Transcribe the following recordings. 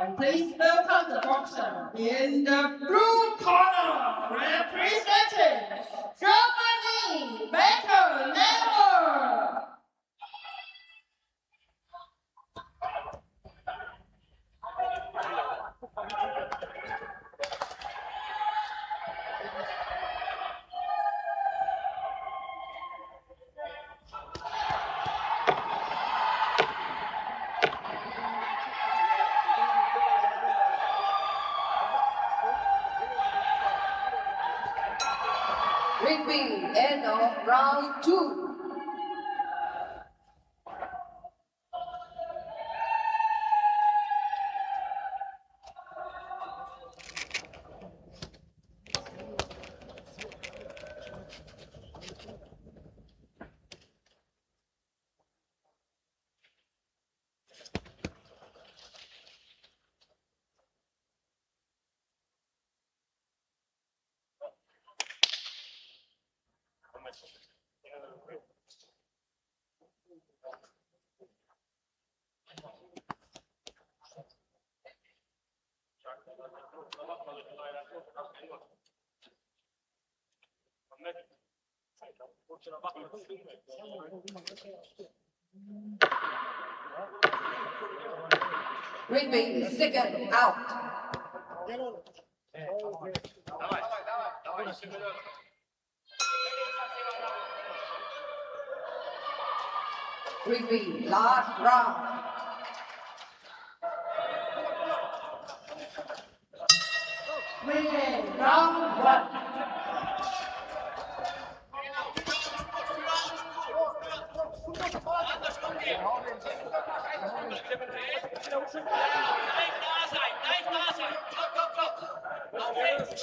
And please welcome the boxer in the blue corner, representing Germany, Becker Never. Ring B, end of round 2. Ring B, second out. Ring B, last round. Ring A, round one. Gleich da sein, gleich da sein. Komm, komm, komm. Auf geht's.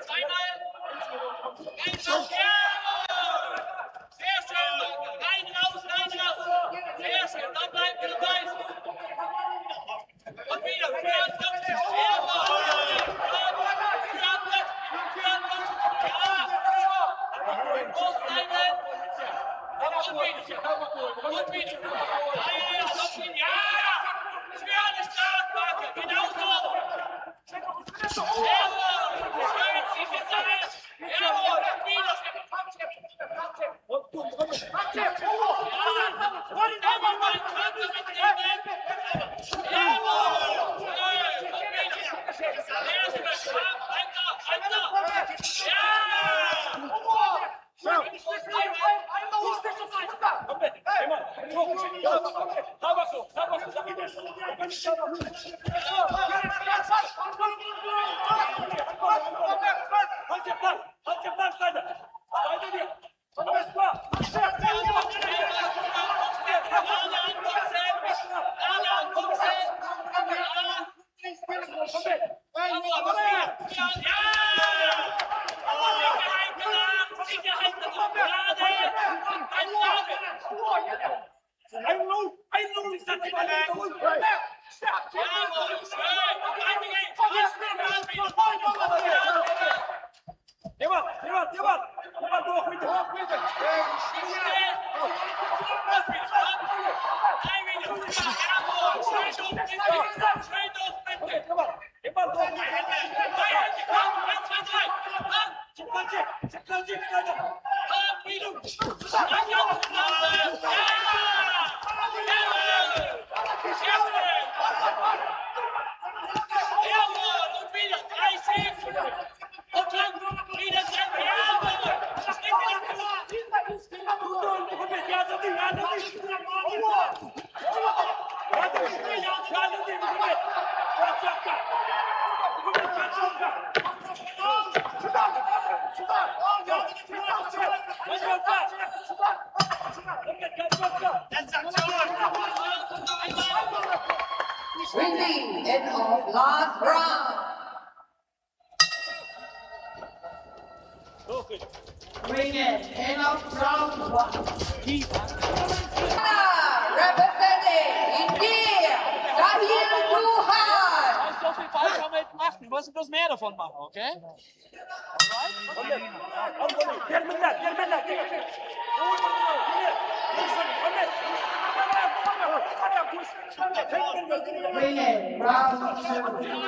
Zweimal. Sehr schön. Rein, raus, rein, raus. Sehr schön. Dann bleiben wir dabei. Und wieder. Für Groß bleiben. Und wieder. Und wieder. Ja, ja, ja. Und wieder. Ja. Für eine Strafmarke. Genau so. Jawohl. Schön sicher sein. Jawohl. Und wieder. Ja. Einmal mal Körper mitnehmen. Jawohl. Schön. Und wieder. Sehr schön. Weiter, weiter. Ja. Ring B, end of last round. Ring A, end of round one. Representing India, Sahil Duhan. Lass uns bloß mehr davon machen, okay? Ring A, round two.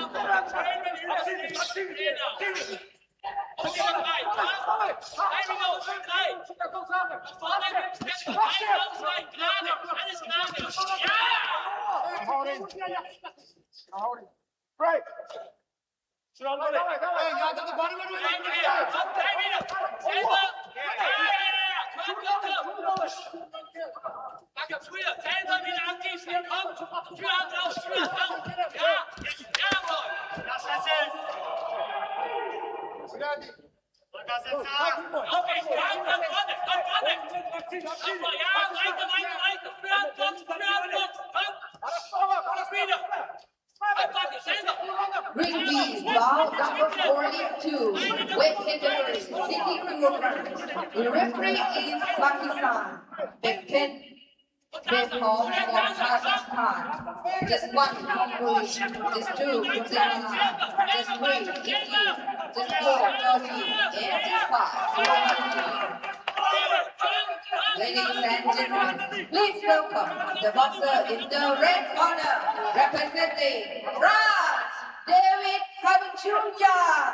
Ring B, bout number 42, weight category 60 kilograms. The referee is Pakistan. Bekten Bekov from Kazakhstan. Just one from Greece, just two from Lebanon, just three Italy, just four Turkey, and just five Slovakia. Ladies and gentlemen, please welcome the boxer in the red corner, representing France, David Harutyunyan.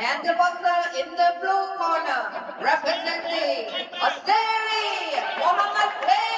And the boxer in the blue corner, representing Australia, Mohammad Vega.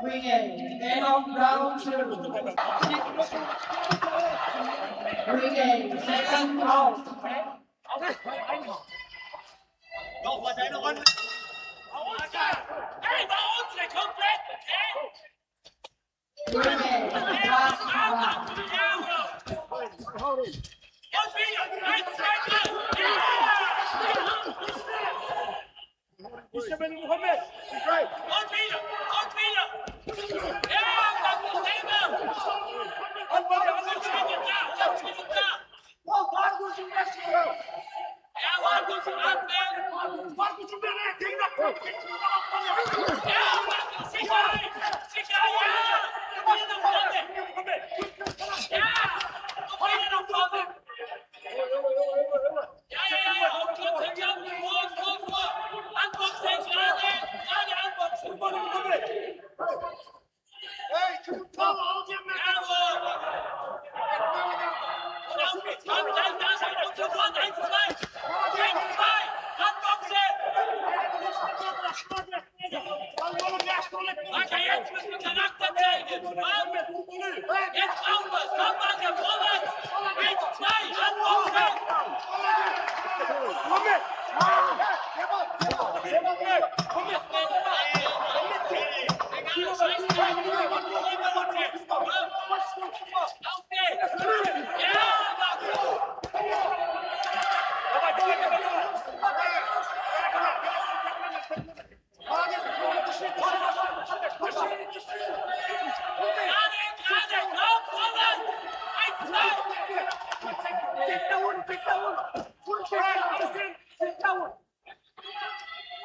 Ring A, end of round two. Ring A, second round. Ring A, last round.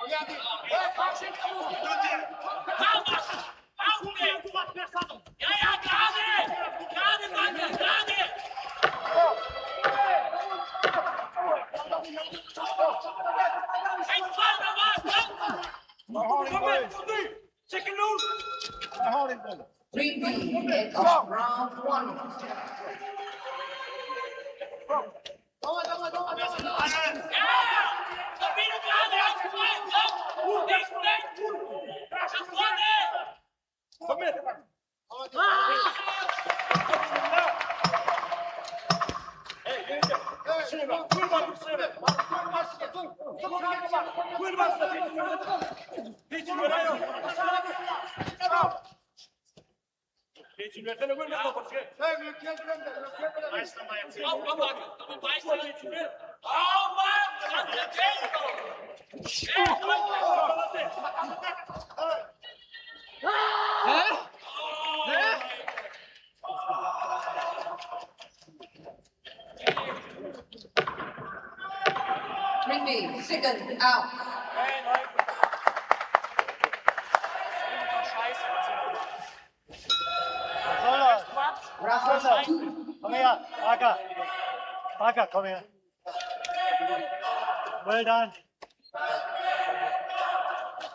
Ja, ja, gerade! Gerade, Backe, gerade! Eins, zwei, noch was, komm! 3B, end of round one. Ja! Komm wieder gerade, eins, zwei, komm! Nicht schlecht! Nach vorne! Auf, komm, Backe! Komm, beiß dich! Oh Mann! Das ist der Käse! 3B, second out. Soll das? Round two. Komm her, Parker. Parker, komm her. Well done.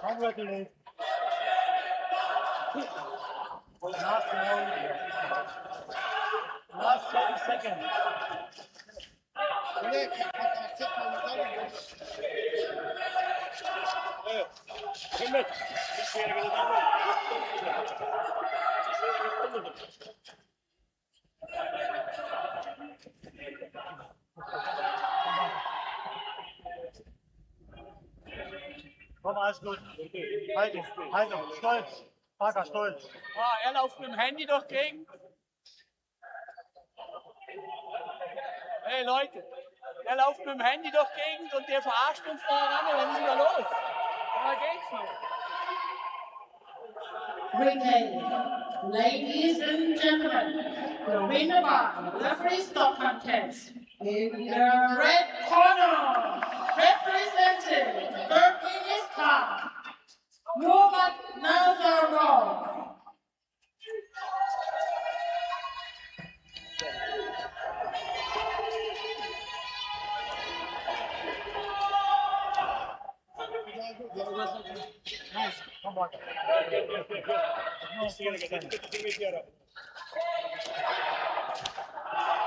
Congratulations. Last round. Last 30 seconds. Komm, alles gut. Halt ihn, halt ihn. Stolz. Parker, stolz. Ah, er läuft mit dem Handy durch die Gegend. Hey Leute, der läuft mit dem Handy durch die Gegend und der verarscht uns da ran. Was ist denn da los? Da geht's noch. Replay. Ladies and gentlemen, the winner by referee stop contest in the red corner, representing Turkmenistan, Muhammad Nazarov. Come on. No,